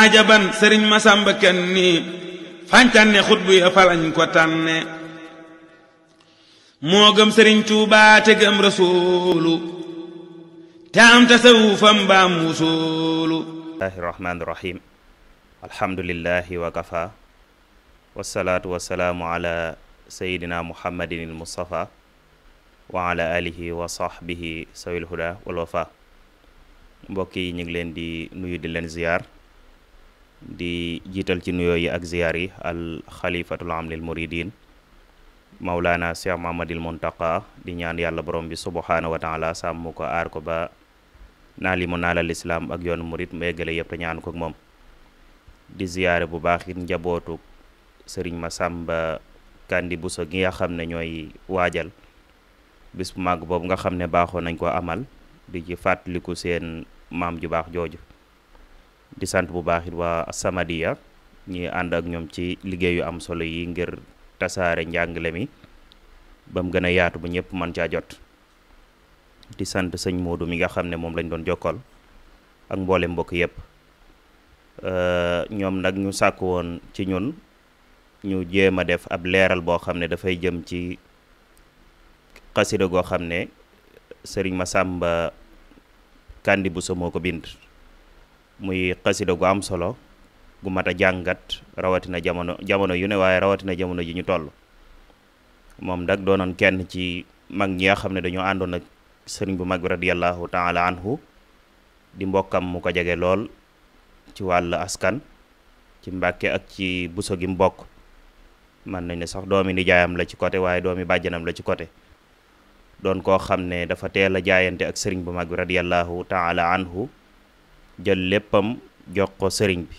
ajaban sëriñ Masamba Kanni fancanne xutbu ya falañ ko tànne moo gëm sëriñ Tuubaa te gëm rasuulu te am tasawufam baam wusuulu. bismillahi rahmaani rahim. alhamdulillahi wa kafa wasalaatu wasalaamu ala sayidina muhammadin il mustafa wa ala alihi wa sahbihi sawil huda wal wafa. mbokk yi ñu ngi leen di nuyu di leen ziyaar di jiital ci nuyoo yi ak ziyaar yi al xalifatul am lil muridin Mawlana Cheikh Mahamadil Muntaqa di ñaan yàlla borom bi subhanahu wa taala sàmm ko aar ko ba naa li mu naalal islaam ak yoonu murid mu eggale yëpp te ñaan ko ak moom. di ziyaare bu baax it njabootu sëriñ Masamba Kandi Buso gi nga xam ne ñooy waajal bis bu màgg boobu nga xam ne baaxoo nañ ko amal di ci fàttaliku seen maam ju baax jooju. di sant bu baax it waa Samadiya ñi ànd ak ñoom ci liggéey yu am solo yi ngir tasaare njàngale mi ba mu gën a yaatu ba ñëpp mën caa jot. di sant sëñ Moodu mi nga xam ne moom lañ doon jokkool ak mboole mbokk yëpp. ñoom nag ñu sàkk woon ci ñun ñu jéem a def ab leeral boo xam ne dafay jëm ci xasida goo xam ne sëriñ Masamba Kandi Buso moo ko bind. muy xasida gu am solo gu mat a jàngat rawatina jamono yu ne waaye rawatina jamono ji ñu toll. moom nag doonoon kenn ci mag ñi nga xam ne dañoo àndoon ak sëriñ bu mag bi radiyallahu taala anhu di mbokkam mu ko jege lool ci wàllu askan ci Mbàkke ak ci Buso gi mu bokk. mën nañ ne sax doomi nijaayam la ci côté waaye doomi bàjjanam la ci côté. doon koo xam ne dafa teel a jaayante ak sëriñ bu mag bi radiyallahu taala anhu jël léppam jox ko sëriñ bi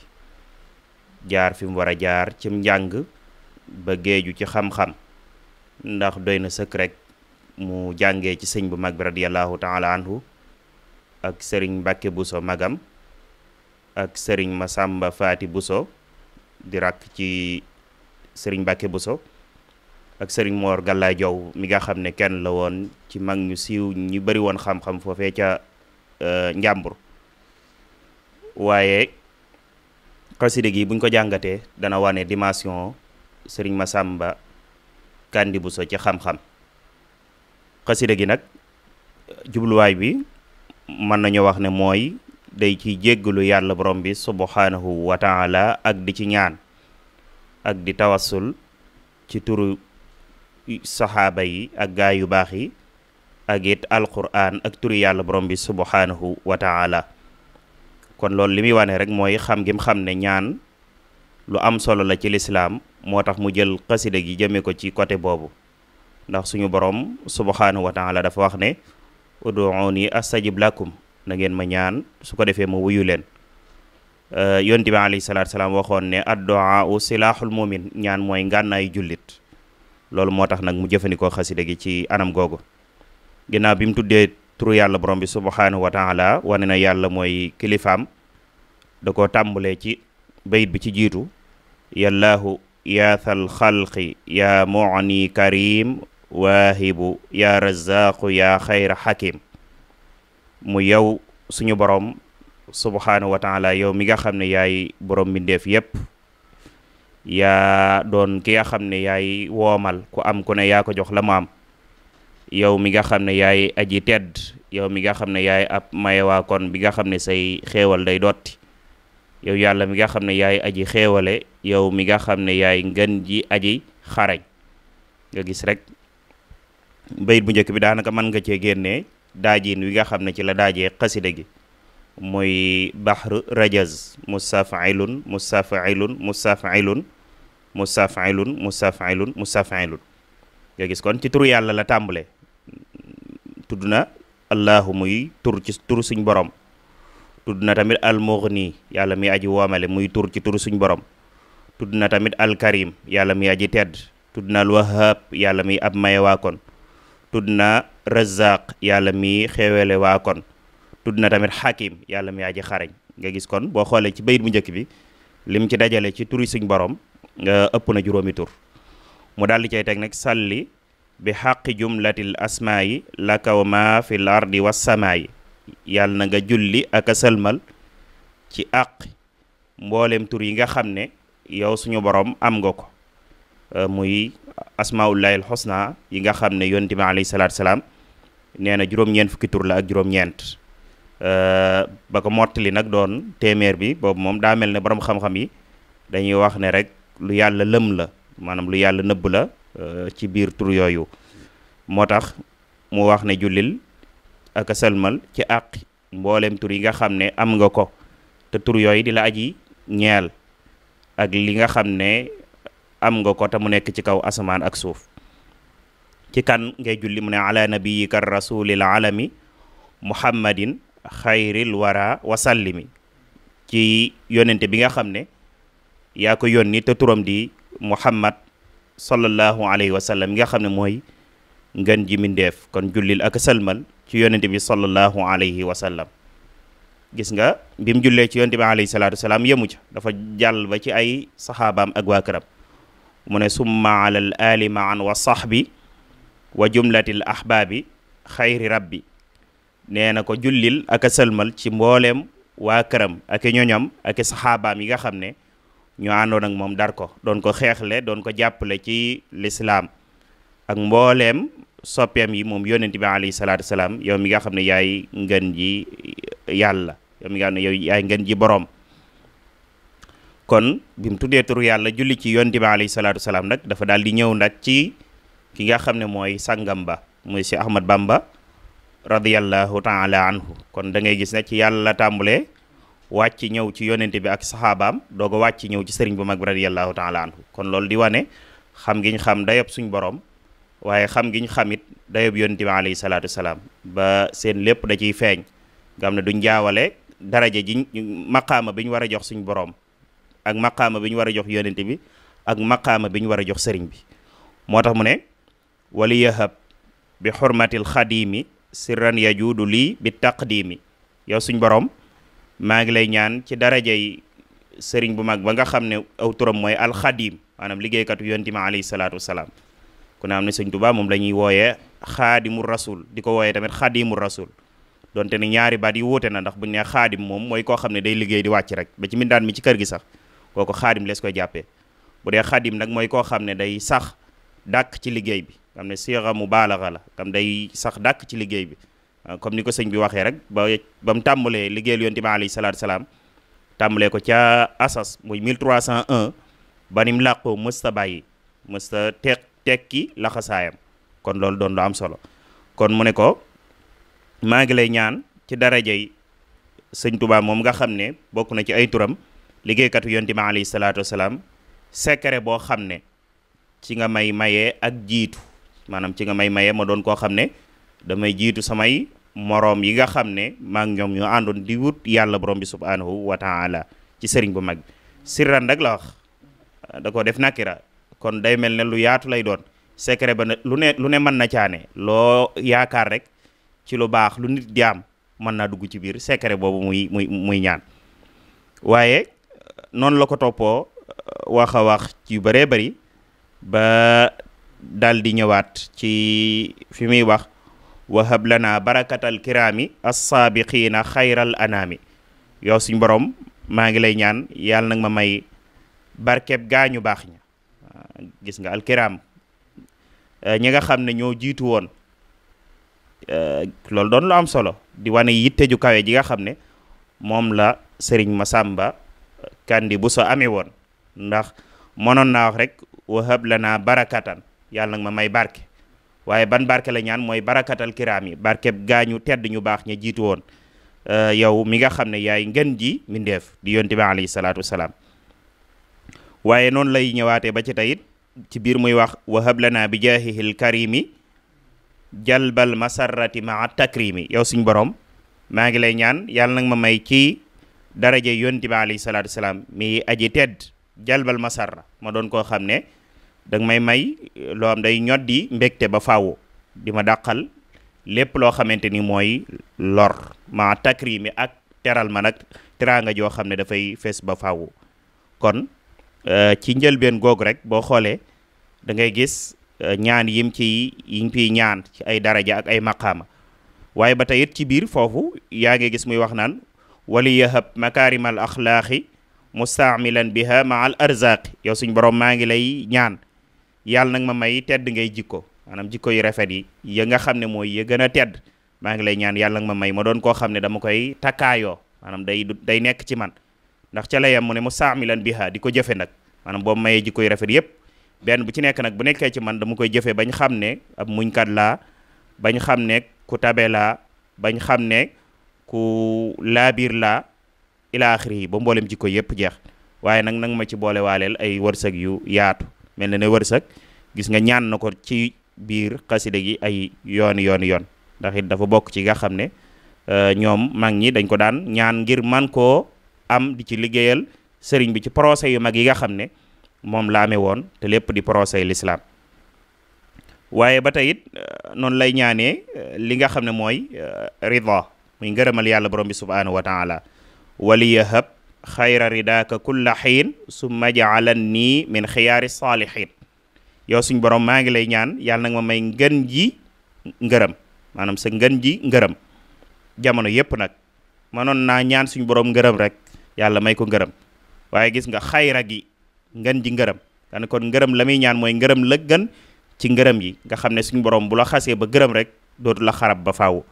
jaar fi mu war a jaar cim njàng ba géeju ci xam-xam ndax doy na sëkk rek mu jàngee ci sëñ bu mag bi radiyallahu taala anhu ak sëriñ Mbàkke Buso magam ak sëriñ Masamba Faati Buso di rakk ci sëriñ Mbàkke Buso ak sëriñ Moor Gàllaay Jow mi nga xam ne kenn la woon ci mag ñu siiw ñu bari woon xam-xam foofee ca Njàmbur. waaye xasida gi buñ ko jàngatee dana wane dimension sëriñ Masamba Kandi Buso ci xam-xam. xasida gi nag jubluwaay bi mën nañu wax ne mooy day ci jéggalu yàlla borom bi subhanahu wa taala ak di ci ñaan ak di tawassul ci turu saxaaba yi ak gaa yu baax yi ak it alquran ak turu yàlla borom bi subhanahu wa taala. kon loolu li muy wane rek mooy xam gim xam ne ñaan lu am solo la ci lislaam moo tax mu jël xasida gi jëme ko ci côté boobu ndax suñu borom subhanahu wa taala dafa wax ne ud'uuni astajib lakum na ngeen ma ñaan su ko defee ma wuyu leen. yonent bi alayhi salaatu salaam waxoon ne ad-du'aa'u silaahul mu'min ñaan mooy ngànnaayu jullit. loolu moo tax nag mu jëfandikoo xasida gi ci anam googu ginnaaw bi mu tuddee turu yàlla borom bi subhanahu wa taala wane na yàlla mooy kilifaam da ko tàmbalee ci bayit bi ci jiitu yallaahu yaathal xalqi yaa mu'ni karim waahibu yaa razaqu yaa xayra hakim. mu yow suñu borom subhanahu wa taala yow mi nga xam ne yaay borom mbindeef yépp yaa doon ki nga xam ne yaay woomal ku am ku ne yaa ko jox la mu am. yow mi nga xam ne yaay aji tedd yow mi nga xam ne yaay ab mayewaa kon bi nga xam ne say xéewal day dotti. yow yàlla mi nga xam ne yaay aji xéewale yow mi nga xam ne yaay ngën ji aji xarañ. nga gis rek bayit bu njëkk bi daanaka mën nga cee génnee daajiin wi nga xam ne ci la daajee xasida gi muy bahr rajaz mustaf'ilun mustaf'ilun mustaf'ilun mustaf'ilun mustaf'ilun mustaf'ilun. nga gis kon ci turu yàlla la tàmbale tudd na allahu muy tur ci turu suñ borom. tudd na tamit al-mughni yàlla mi aji woomale muy tur ci turu suñ borom. tudd na tamit al-karim yàlla mi aji tedd. tudd na al-wahhab yàlla mi ab maye waa kon. tudd na razzaq yàlla mi xéewale waa kon. tudd na tamit hakim yàlla mi aji xarañ. nga gis kon boo xoolee ci bayit bu njëkk bi lim ci dajale ci turu suñ borom nga ëpp na juróomi tur. mu daal di cay teg nag salli bi xaqi jumlatil asmaayi laka wa ma fil ardi was samaayi. yàlla na nga julli ak a sëlmal ci àq mboolem tur yi nga xam ne yow suñu borom am nga ko muy asmaullahil husna yi nga xam ne yonent bi alayhi salaatu salaam nee na juróom-ñeent fukki tur la ak juróom-ñeent ba ko mottali nag doon téeméer bi boobu moom daa mel ne borom xam-xam yi dañuy wax ne rek lu yàlla lëm la maanaam lu yàlla nëbb la ci biir tur yooyu moo tax mu wax ne jullil ak sëlmal ci àq mboolem tur yi nga xam ne am nga ko te tur yooyu di la aji ñeel ak li nga xam ne am nga ko te mu nekk ci kaw asamaan ak suuf ci kan ngay julli mu ne ala nabiyika rasulil alami muhammadin xayril wara wasallimi ci yonente bi nga xam ne yaa ko yónni te turam di muhammad sallallahu alayhi wa sallam nga xam ne mooy ngën ji mindeef kon jullil ak sëlmal ci yonente bi sallallahu alayhi wa sallam gis nga bi mu jullee ci yonente bi alayhi salaatu wasalaam yemu ca dafa jàll ba ci ay saxaabaam ak waa këram mu ne summa ala al ali maan wa sahbi wa jumlatil ahbaabi xayri rabbi nee na ko jullil ak sëlmal ci mbooleem waa këram ak ñoñam ak saxaabaam yi nga xam ne ñu àndoon ak moom dar ko doon ko xeexle doon ko jàppale ci lislaam ak mbooleem soppeem yi moom yonent bi alayhi salaatu wasalaam yow mi nga xam ne yaay ngën ji yàlla yow mi nga xam ne yow yaay ngën ji boroom kon bi mu tuddee turu yàlla julli ci yonent bi alayhi salaatu wasalaam nag dafa daal di ñëw nag ci ki nga xam ne mooy sangam ba muy si Ahmad Bamba radiyallahu taala anhu kon da ngay gis ne ci yàlla tàmbulee wàcc ñëw ci yonente bi ak saxaabaam doog a wàcc ñëw ci sëriñ bu mag bi radiyallahu taala anhu kon loolu di wane xam gi ñu xam dayob suñ borom waaye xam gi ñu xamit dayob yonente bi alayhi salaatu wasalaam ba seen lépp da ciy feeñ nga xam ne duñ jaawale daraja ji maqaama bi ñu war a jox suñ borom ak maqaama bi ñu war a jox yonente bi ak maqaama bi ñu war a jox sëriñ bi moo tax mu ne wali yahab bi xurmatil xadimi sirran yajuudu lii bi taqdimi yow suñ borom maa ngi lay ñaan ci darajay sëriñ bu mag ba nga xam ne aw turam mooy alxadim maanaam liggéeykatu yonent mi alayhi salaatu wasalaam ku ne am ne sëñ Tuubaa moom la ñuy wooyee xaadimu rasul di ko wooyee tamit xadimu rasul donte ne ñaari baat yi wuute na ndax buñ ne xaadim moom mooy koo xam ne day liggéey di wàcc rek ba ci mindaan mi ci kër gi sax kooku xaadim lees koy jàppee bu dee xadim nag mooy koo xam ne day sax dàkk ci liggéey bi xam ne siira mubaalaga la xam day sax dàkk ci liggéey bi comme ni ko sëñ bi waxee rek ba mu tàmbalee liggéeyal yonent bi alayhi salaatu salaam tàmbalee ko ca asas muy 1301 ba ni mu làqoo mësta bàyyi mësta tekki laxasaayam kon loolu doon lu am solo kon mu ne ko maa ngi lay ñaan ci darajay sëñ Tuubaa moom nga xam ne bokk na ci ay turam liggéeykatu yonent bi alayhi salaatu wasalaam secret boo xam ne ci nga may mayee ak jiitu maanaam ci nga may mayee ma doon koo xam ne damay jiitu samay moroom yi nga xam ne maa ngi ñoom ñu àndoon di wut yàlla borom bi subhanahu wa taala ci sëriñ bu mag bi sirran rek la wax da ko def nakira kon day mel ne lu yaatu lay doon secret ba lu ne mën na caane loo yaakaar rek ci lu baax lu nit jaam mën naa dugg ci biir secret boobu muy ñaan waaye noonu la ko toppoo wax a wax yu bëree bëri ba dal di ñëwaat ci fi muy wax wahab lana barakatal kiraami assaabiqiina xayral anaami yow suñ borom maa ngi lay ñaan yàlla nag ma may barkeb gaañu baax ña gis nga alkiraam ñi nga xam ne ñoo jiitu woon loolu doon lu am solo di wane yitte ju kawe ji nga xam ne moom la sëriñ Masamba Kandi Buso amee woon ndax mënoon naa wax rek wahab lana barakatan yàlla nag ma may barke waaye ban barke la ñaan mooy barakatal kiraam yi barkeb gaañu tedd ñu baax ña jiitu woon yow mi nga xam ne yaay ngën ji mindeef di yonte bi alayhi salaatu wasalaam waaye noonu lay ñëwaatee ba ci tayit ci biir muy wax wahab lana bi jaahihil karimi jalbal masarrati maa takrimi yow suñ borom maa ngi lay ñaan yàlla nag ma may ci daraje yonte bi alayhi salaatu wasalaam mi aji tedd jalbal masarra ma doon koo xam ne danga may loo am day ñoddi mbégte ba faaw di ma dàqal lépp loo xamante ni mooy lor ma takrimi ak teral ma nag teraanga joo xam ne dafay fees ba faaw kon ci njëlbeen googu rek boo xoolee da ngay gis ñaan yiñ fiy ñaan ci ay daraja ak ay maqaama waaye ba tey it ci biir foofu yaa ngi gis muy wax naan wali yahab makaarimal axlaaqi mustaamilan biha ma al arzaqi yow suñ borom maa ngi lay ñaan yàlla nag ma may tedd ngay jikko maanaam jikko yu rafet yi ya nga xam ne mooy ya gën a tedd maa ngi lay ñaan yàlla nag ma may ma doon koo xam ne dama koy takkaayoo maanaam day nekk ci man ndax ca la yam mu ne mustaamilan biha di ko jëfe nag maanaam boobu mayee jikko yu rafet yépp benn bu ci nekk nag bu nekkee ci man dama koy jëfe bañ xam ne ab muñkat laa bañ xam ne ku tabe laa bañ xam ne ku laabiir laa ila axiri yi ba mboolem jikko yépp jeex waaye nag ma ci boole waaleel ay wërsëg yu yaatu mel na ne wërsëg gis nga ñaan na ko ci biir xasida gi ay yoon ndax it dafa bokk ci nga xam ne ñoom mag ñi dañ ko daan ñaan ngir man koo am di ci liggéeyal sëriñ bi ci procès yu mag yi nga xam ne moom la amee woon te lépp di procès l'islam waaye ba tey it noonu lay ñaanee li nga xam ne mooy rida muy ngërëmal yàlla borom bi subhanahu wa taala waliyahab xayra ridaka kulla xiin summa jaalan nii min xiyaari saalihin yow suñ borom maa ngi lay ñaan yàlla nag ma may ngën ji ngërëm maanaam sa ngën ji ngërëm jamono yépp nag mënoon naa ñaan suñ borom ngërëm rek yàlla may ko ngërëm waaye gis nga xayra gi ngën ji ngërëm kan kon ngërëm la muy ñaan mooy ngërëm la gën ci ngërëm yi nga xam ne suñ borom bu la xasee ba gërëm rek dootu la xarab ba faaw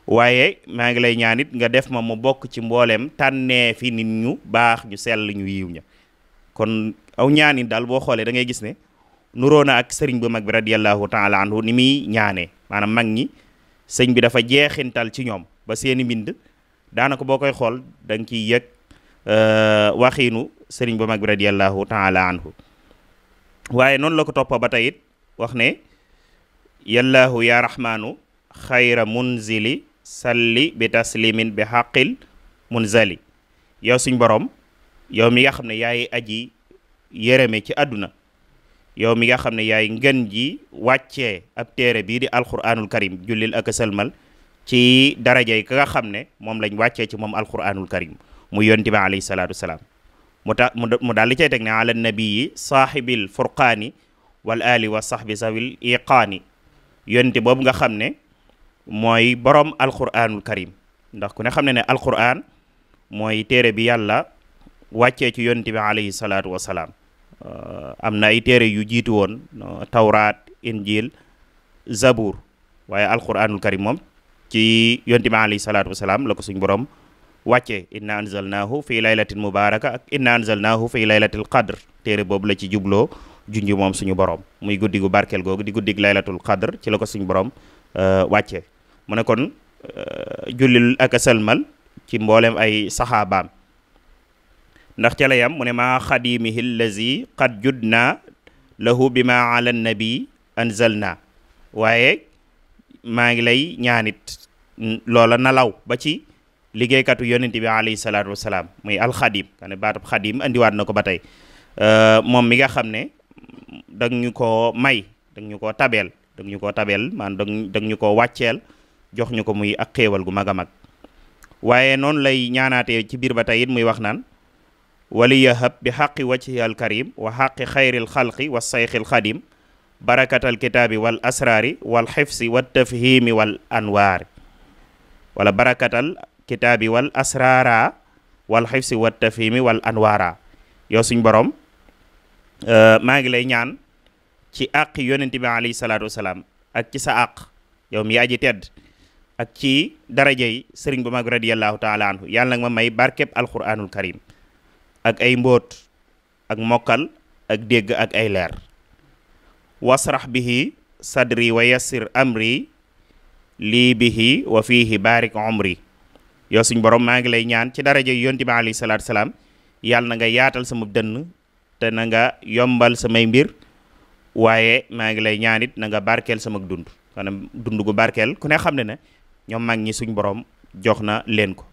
waaye maa ngi lay ñaan it nga def ma mu bokk ci mbooleem tànnee fi nit ñu baax ñu sell ñu yiw ña kon aw ñaanin daal boo xoolee da ngay gis ne nuroo na ak sëriñ bu mag bi radiyallahu taala anhu ni muy ñaanee maanaam mag ñi sëñ bi dafa jeexintal ci ñoom ba seeni mbind daanaka boo koy xool da nga ciy yëg waxiinu sëriñ bu mag bi radiyallahu taala anhu waaye noonu la ko toppa ba tey it wax ne yallaahu ya rahmaanu xayra munzili salli bi taslimin bi xaqil munzali yow suñ borom yow mi nga xam ne yaay aji yërëme ci àdduna yow mi nga xam ne yaay ngën ji wàccee ab téere bii di alquranul karim jullil ak sëlmal ci daraja yi ka nga xam ne moom lañ wàccee ci moom alquranul karim mu yonti bi alayhi salaatu wasalaam mu daal li cay teg ne ala nabii saahibil furqaani wal ali wa sahbi sawil iqaani yonti boobu nga xam ne mooy borom alquranul karim ndax ku ne xam ne ne alquran mooy téere bi yàlla wàccee ci yonti bi alayhi salaatu wasalaam am na ay téere yu jiitu woon tawraat injil zabur waaye alquranul karim moom ci yonti bi alayhi salaatu wasalaam la ko suñ borom wàccee inna anzalnaahu fi laylatin mubaraka ak inna anzalnaahu fi laylatil qadr téere boobu la ci jubloo junji moom suñu borom muy guddi gu barkeel googu di guddig laylatul qadr ci la ko suñu borom wàccee mu ne kon jullil ak salmal ci mboolem ay saxaabaam ndax ca la yam mu ne maa xadimihi allazi qad judna lahu bi ma ala nabi anzalna waaye maa ngi lay ñaanit loola nalaw ba ci liggéeykatu yonent bi alayhi salaatu wasalaam muy alxadim kane baatub xadim andiwaat na ko ba tey moom mi nga xam ne dag ñu koo may dag ñu koo tabeel maanaam dag ñu koo wàcceel jox ñu ko muy ak xéewal gu mag a mag waaye noonu lay ñaanaatee ci biir ba tey it muy wax naan waliyahab bi xaqi wajhi al karim wa xaqi xayril xalqi wa sayxil xadim barakatal kitaabi wal asraari wal xifsi wa tafhimi wal anwaari wala barakatal kitaabi wal asraara wal xifsi wa tafhimi wal anwaara yow suñ borom maa ngi lay ñaan ci àq yonent bi alayhi salaatu wasalaam ak ci sa àq yow mi aji tedd ak ci darajey sëriñ bu mag radiyallahu taala anhu yàlla nag ma may barkeb alquranul karim ak ay mbóot ak mokkal ak dégg ak ay leer wasrax bihi sadri wa yassir amri lii bihi wa fiihi barik umri yow suñ borom maa ngi lay ñaan ci daraja yonent bi alayhi salaatu salaam yàlla na nga yaatal sama dënn te na nga yombal samay mbir waaye maa ngi lay ñaan it na nga barkeel sama dund maanaam dund gu barkeel ku ne xam ne ne ñoom mag ñi suñ borom jox na leen ko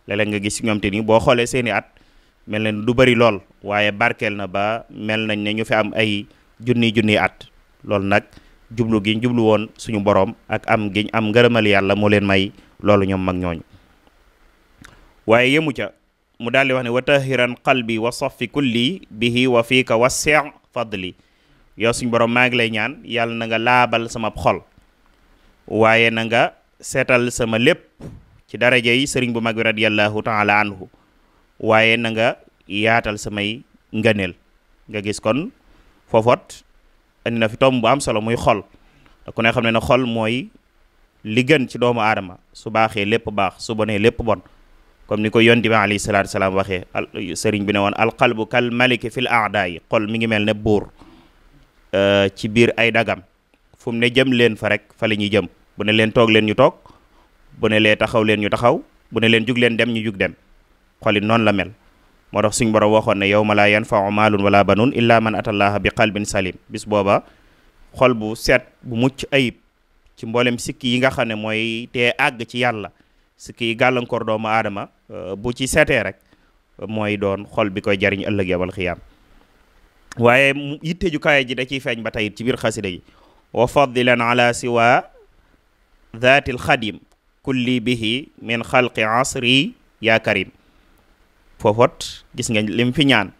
léeg-léeg nga gis ñoom te ni boo xoolee seeni at mel na du bari lool waaye barkeel na ba mel nañ ne ñu fi am ay junni at loolu nag jublu gi jublu woon suñu borom ak am giñ am ngërëmal yàlla moo leen may loolu ñoom mag ñooñu waaye yemu ca mu daal di wax ne wa tahiran qalbi wa saffi kulli bihi wa fiika wasi' fadli yow suñu borom maa ngi lay ñaan yàlla na nga laabal sama xol waaye na nga seetal sama lépp ci daraja yi sëriñ bu mag bi radiyallahu taala anhu waaye na nga yaatal samay ngëneel. nga gis kon foofoot andi na fi tomb bu am solo muy xol ku ne xam ne xol mooy li gën ci doomu aadama su baaxee lépp baax su bonee lépp bon comme ni ko yonent bi alayhi salaatu salaam waxee sëriñ bi ne woon alqalbu kal maliki fil a'daa'i xol mi ngi mel ne buur ci biir ay dagam fu mu ne jëm leen fa rek fa la ñuy jëm bu ne leen toog leen ñu toog bu ne lee taxaw leen ñu taxaw bu ne leen jug leen dem ñu jug dem xolit noonu la mel. moo tax suñ borom waxoon ne yawma laa yanfa'u maalun wala banun illa man atallaha bi qalbin salim bis booba xol bu set bu mucc ayib ci mboolem sikki yi nga xam ne mooy te àgg ci yàlla sikki yi gàllankoor doomu aadama bu ci seetee rek mooy doon xol bi koy jariñ ëllëg yawmal xiyaam. waaye yitte ju kawe ji da ciy feeñ ba tey ci biir xasida yi wa faddilan ala siwa dhaatil xadim kulli bihi min xalqi asri ya karim. foofot gis nga lim fi ñaan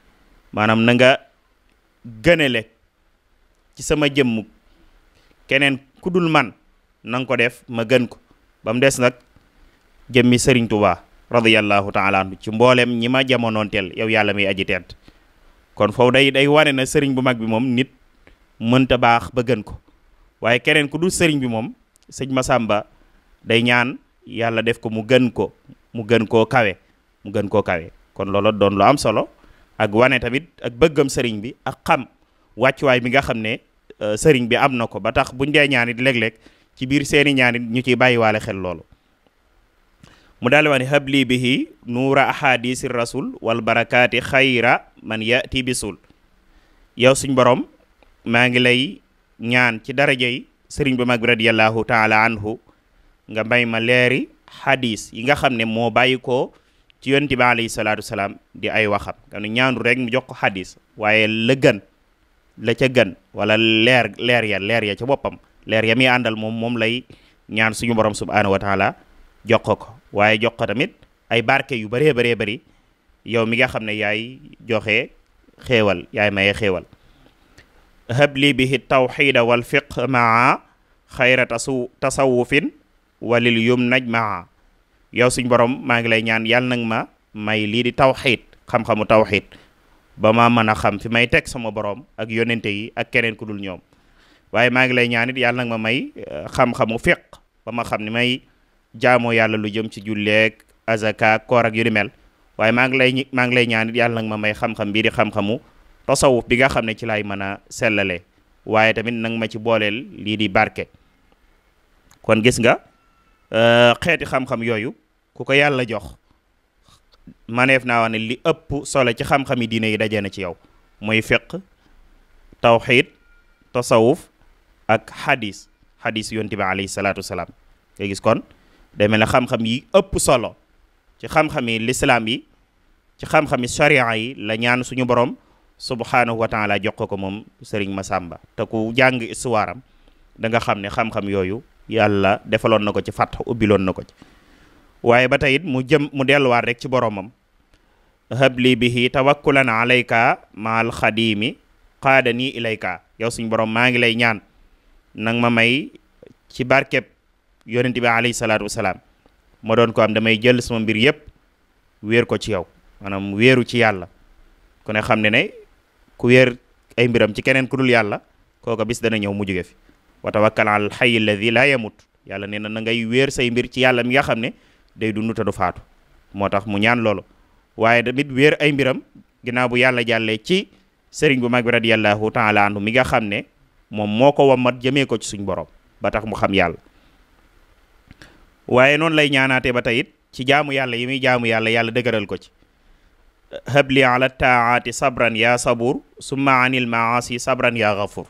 maanaam na nga gënale ci sama jëmm keneen ku dul man na nga ko def ma gën ko ba mu des nag jëmmi Sëriñ Tuubaa radiyallahu taala anhu ci mboolem ñi ma jamonoonteel yow yàlla muy aji teet kon foofu day wane na sëriñ bu mag bi moom nit mënta baax ba gën ko waaye keneen ku dul sëriñ bi moom sëñ Masamba day ñaan yàlla def ko mu gën koo kawe mu gën koo kawe kon loolu doon lu am solo ak wane tamit ak bëggam sëriñ bi ak xam wàccuwaay bi nga xam ne sëriñ bi am na ko ba tax buñ dee ñaanit léeg-léeg ci biir seeni ñaanit ñu ciy bàyyiwaale xel loolu mu daal di wax ne habli bihi nuura ahadisi rasul wal barakaati xayra man yati bisul yow suñ borom maa ngi lay ñaan ci darajey sëriñ bu mag bi radiyallahu taala anhu nga may ma leeri hadis yi nga xam ne moo bàyyi ko ci yonent bi alayhi salaatu salaam di ay waxam nga ne ñaandu rek mu jox ko hadis waaye la ca gën wala leer ya ca boppam leer ya muy àndal moom lay ñaan suñu borom subhaanahu wa taala jox ko waaye jox ko tamit ay barke yu bëree bëri yow mi nga xam ne yaay joxe xéewal yaay maye xéewal habli bihi tawxida wal fiq maa xayra tasawufin walil yum naj maa yow suñ borom maa ngi lay ñaan yàlla nag ma may lii di tawxid xam-xamu tawxid ba ma mën a xam fi may teg sama borom ak yonente yi ak keneen ku dul ñoom waaye maa ngi lay ñaan it yàlla nag ma may xam-xamu fiq ba ma xam ni may jaamoo yàlla lu jëm ci julleeg azaka koor ak yu ni mel waaye maa ngi lay ñaan it yàlla nag ma may xam-xam bii di xam-xamu tasawuf bi nga xam ne ci laay mën a sellale waaye tamit nag ma ci booleel lii di barke kon gis nga xeeti xam-xam yooyu ku ko yàlla jox maneef naa wax ne li ëpp solo ci xam-xam yi diine yi dajee na ci yow mooy fiq tawxid tasawuf ak xadis yonent bi alayhi salaatu wasalaam nga gis kon day mel ne xam-xam yi ëpp solo ci xam-xam yi lislaam yi ci xam-xam yi sharia yi la ñaan suñu borom subhaanahu wa taala jox ko moom Sëriñ Masamba te ku jàng histoire am da nga xam ne xam-xam yooyu yàlla defaloon na ko ci fat ubbiloon na ko ci waaye ba tey it mu delluwaat rek ci boromam habli bihi tawakkulan alayka maal xadimi qaadani ilayka yow suñ borom maa ngi lay ñaan nang ma may ci barkeb yonent bi alayhi salaatu wasalaam ma doon ko am damay jël sama mbir yépp wéer ko ci yow maanaam wéeru ci yàlla ku ne xam ne ku wéer ay mbiram ci keneen ku dul yàlla kooka bis dana ñëw mu jóge fi wa tawakkal al hayy alladhi la yamut yàlla nee na ngay wéer say mbir ci yàlla mi nga xam ne day dund te du faatu moo tax mu ñaan loolu waaye tamit wéer ay mbiram ginnaaw bu yàlla jàllee ci sëriñ bu mag bi radiyallahu taala anhu mi nga xam ne moom moo ko wammat jëmee ko ci suñ borom ba tax mu xam yàlla waaye noonu lay ñaanaatee ba tey it ci jaamu yàlla yi muy jaamu yàlla dëgëral ko ci habli ala taati sabran ya sabur summa anil maasi sabran ya ghafur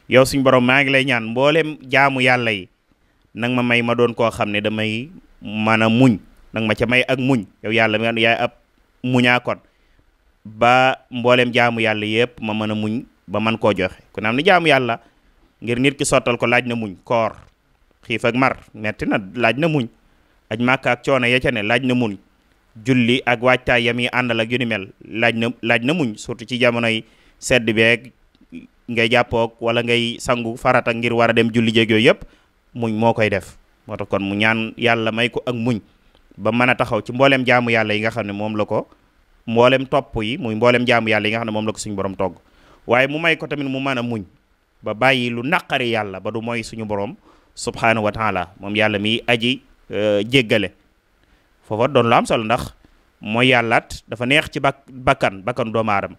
yow suñ borom maa ngi lay ñaan mboolem jaamu yàlla yi nang ma may ma doon koo xam ne damay mën a muñ nang ma ca may ak muñ yow yàlla mi yaay ab muñaa kon ba mboolem jaamu yàlla yëpp ma mën a muñ ba man koo joxe ku ne am ni jaamu yàlla ngir nit ki sottal ko laaj na muñ koor xiif ak mar metti na laaj na muñ aj màkka ak coono ya ca ne laaj na muñ julli ak waajtaay yam yi àndal ak yu ni mel laaj na muñ surtout ci jamonoy sedd beeg ngay jàppoog wala ngay sangu farata ngir war a dem julli jéeg yooyu yëpp muñ moo koy def moo tax kon mu ñaan yàlla may ko ak muñ ba mën a taxaw ci mbooleem jaamu yàlla yi nga xam ne moom mboolem topp yi muy mboolem jaamu yàlla yi nga xam ne moom la ko suñu borom togg waaye mu may ko tamit mu mën a muñ ba bàyyi lu naqari yàlla ba du mooy suñu borom subhanahu wa taala moom yàlla mi aji jéggale foofa doon lu am solo ndax mooy yàllaat dafa neex ci bakkan doomu aadama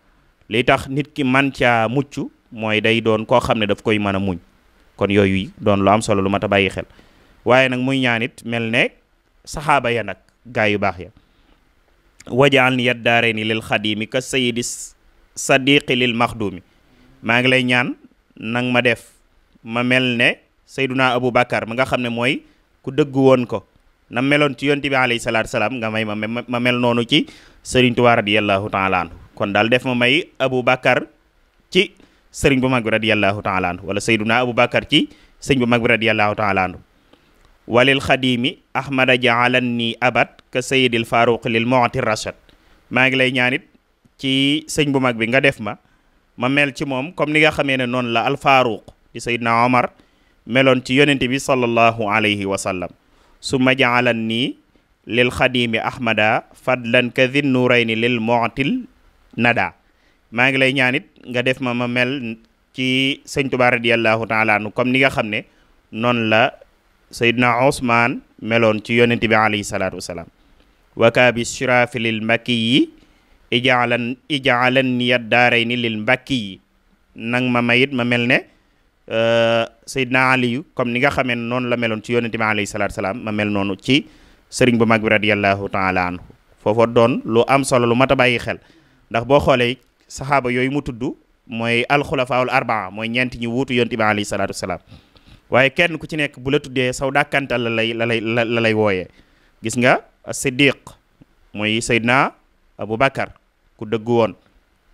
li tax nit ki man caa mucc mooy day doon koo xam ne daf koy mën a muñ kon yooyu doon lu am solo lu mat a bàyyi xel waaye nag muy ñaanit mel ne saxaaba ya nag gaa yu baax ya wajaal ni yat daare ni lil xadimi ka sayidi sadiqi lil maxdumi maa ngi lay ñaan nang ma def ma mel ne sayduna abou bakar ma nga xam ne mooy ku dëggu woon ko na meloon ci yonent bi alayhi salaatu salaam nga may ma mel noonu ci sëriñ Tuubaa radiyallahu taala anhu kon daal def ma may abou bakar ci sëriñ bu mag bi radiyallahu taala anhu wala sayduna abou bakar ci sëriñ bu mag bi radiyallahu taala anhu walil xadimi ahmada jaalan ni abat ka sayidil faruq lil mu'ti rashad maa ngi lay ñaanit ci sëñ bu mag bi nga def ma mel ci moom comme ni nga xamee ne noonu la al faruq di sayidna omar meloon ci yonente bi sallallahu alayhi wa sallam summa jaalan nii lil xadimi ahmada fadlan ka dhin nurayni lil mu'til nada maa ngi lay ñaanit nga def ma mel ci sëñ Tuubaa radiyallahu taala anhu comme ni nga xam ne noonu la Seydina Ousmane meloon ci yonent bi alayhi salaatu wasalaam wakaabi shirafi lil mbakki yi ijaalan niyat daaray ni lil mbakki yi nang ma mayit ma mel ne Seydina Aliyu comme ni nga xamee noonu la meloon ci yonent bi alayhi salaatu wasalaam ma mel noonu ci sëriñ bu mag bi radiyallahu taala anhu foofa doon lu am solo lu mat a bàyyi xel ndax boo xoolee saxaaba yooyu mu tudd mooy alxulafaul arbaa mooy ñeenti ñu wuutu yonent bi alayhi salaatu wasalaam waaye kenn ku ci nekk bu la tuddee saw dàkkantal la lay wooyee gis nga siddiq mooy Seydina Abu Bakar ku dëggu woon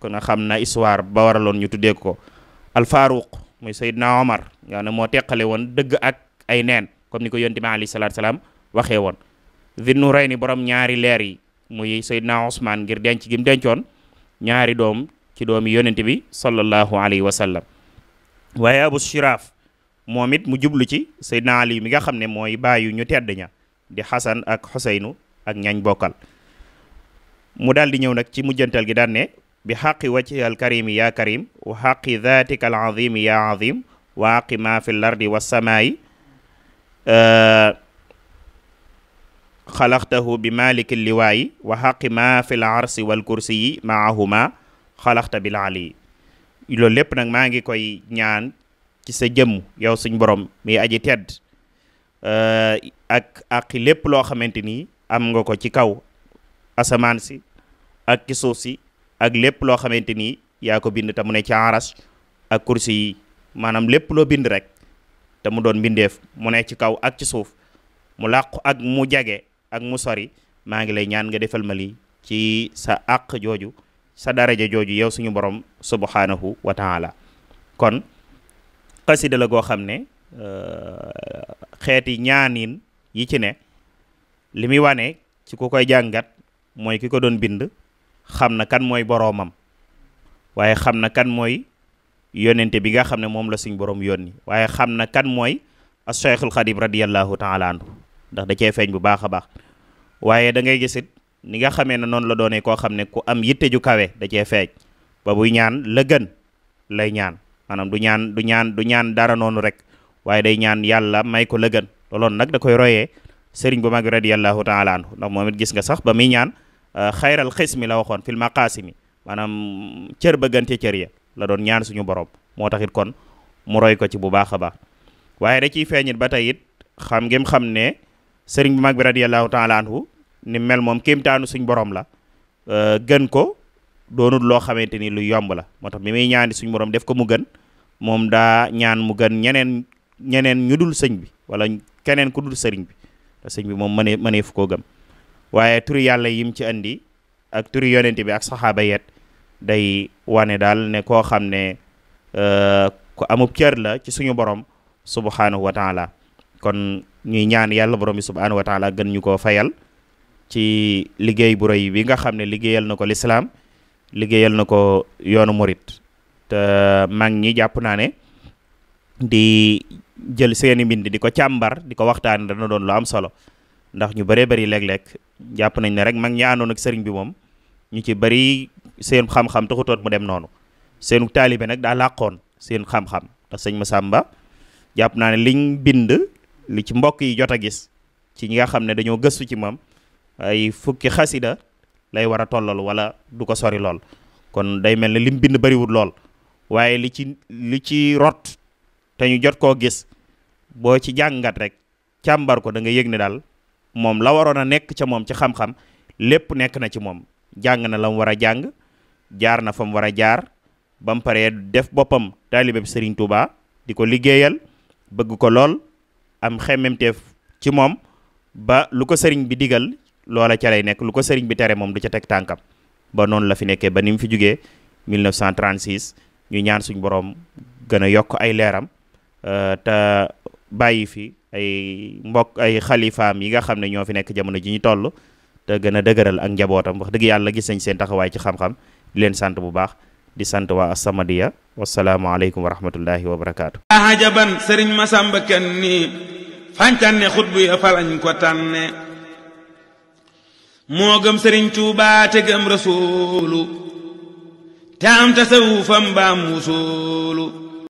kon nga xam na histoire ba waraloon ñu tuddee ko al Faruq mooy Seydina Omar nga ne moo teqale woon dëgg ak ay neen comme ni ko yonent bi alayhi salaatu salaam waxee woon Zinnurayni borom ñaari leer yi muy Seydina Ousmane ngir denc gi mu dencoon ñaari doom ci doomi yonent bi sallallahu alayhi wa sallam waaye Abu Shiraaf moom it mu jublu ci Seydina Ali mi nga xam ne mooy baayu ñu tedd ña di Xasan ak Xuseynu ak ñañ bokkal mu daal di ñëw nag ci mujjantal gi daan ne bi xaqi wajhi al karimi ya karim wa xaqi dhatika al azimi ya azim wa aqi ma fi l ardi wa samaayi xalaqtahu bi maliki liwaayi wa xaqi ma fi l arsi wal kursiyi maahuma xalaqta bil ali loolu lépp nag maa ngi koy ñaan ci sa jëmm yow suñ borom mi aji tedd ak lépp loo xamante ni am nga ko ci kaw asamaan si ak ci suuf si ak lépp loo xamante ni yaa ko bind te mu ne ci aras ak kursi yi maanaam lépp loo bind rek te mu doon mbindeef mu ne ci kaw ak ci suuf mu làqu ak mu jage ak mu sori maa ngi lay ñaan nga defal ma lii ci sa àq jooju sa daraja jooju yow suñu borom subhanahu wa taala kon xasida la goo xam ne xeeti ñaanin yi ci ne li muy wane ci ku koy jàngat mooy ki ko doon bind xam na kan mooy boroomam waaye xam na kan mooy yonente bi nga xam ne moom la suñ boroom yónni waaye xam na kan mooy as-Cheikhul Xadim radiyallahu taala anhu ndax da cee feeñ bu baax a baax waaye da ngay gisit ni nga xamee ne noonu la doonee koo xam ne ku am yitte ju kawe da cee feeñ ba buy ñaan la gën lay ñaan maanaam du ñaan dara noonu rek waaye day ñaan yàlla may ko la gën looloon nag da koy royee sëriñ bu mag bi radiyallahu taala anhu ndax moom it gis nga sax ba muy ñaan xayral xismi la waxoon fil maqaasimi maanaam cër ba gën ca cër ya la doon ñaan suñu borom moo tax it kon mu roy ko ci bu baax a baax waaye da ciy feeñit ba tey it xam ngeen xam ne sëriñ bu mag bi radiyallahu taala anhu ni mel moom kéemtaanu suñ borom la gën ko doonul loo xamante ni lu yomb la moo tax bi muy ñaani suñ borom def ko mu gën moom daa ñaan mu gën ñeneen ñu dul sëñ bi wala keneen ku dul sëriñ bi te sëñ bi moom mënee fu koo gëm waaye turi yàlla yim ci andi ak turi yonente bi ak saxaaba yet day wane daal ne koo xam ne ku amub cër la ci suñu borom subhanahu wa taala kon ñuy ñaan yàlla borom bi subhanahu wa taala gën ñu koo fayal ci liggéey bu rëy bi nga xam ne liggéeyal na ko lislaam liggéeyal na ko yoonu murit te mag ñi jàpp naa ne di jël seeni mbind di ko càmbar di ko waxtaan dana doon lu am solo ndax ñu bëree bëri léeg-léeg jàpp nañ ne rek mag ñi àndoon ak sëriñ bi moom ñu ci bari seen xam-xam taxutoon mu dem noonu seenu taalibe nag daa làqoon seen xam-xam ndax sëñ Massamba jàpp naa ne liñ bind li ci mbokk yi jot a gis ci ñi nga xam ne dañoo gëstu ci moom ay fukki xasida lay war a tollal wala du ko sori lool kon day mel ne lim bind bariwul lool waaye li ci rot te ñu jot koo gis boo ci jàngat rek càmbar ko da nga yëg ne daal moom la waroon a nekk ca moom ci xam-xam lépp nekk na ci moom jàng na la mu war a jàng jaar na fa mu war a jaar ba mu paree def boppam taalibe bi Serigne Touba di ko liggéeyal bëgg ko lool am xemmemteef ci moom ba lu ko sëriñ bi digal loola ca lay nekk lu ko sëriñ bi tere moom du ca teg tànkam ba noonu la fi nekkee ba ni mu fi jugee 1936 ñu ñaan suñ borom gën a yokk ay leeram te bàyyi fi ay mbokk ay xalifaam yi nga xam ne ñoo fi nekk jamono ji ñu toll te gën a dëgëral ak njabootam wax dëgg yàlla gis nañ seen taxawaay ci xam-xam di leen sant bu baax di sant waa As-Samadiyya wasalaamaaleykum wa rahmatullahi wa barakaatu. ajaban sëriñ Massamba Kanni fàncanne xutbu ya falañ ko tànne moo gëm sëriñ Tuubaa te gëm rasuulu te am tasawufam baam wusuulu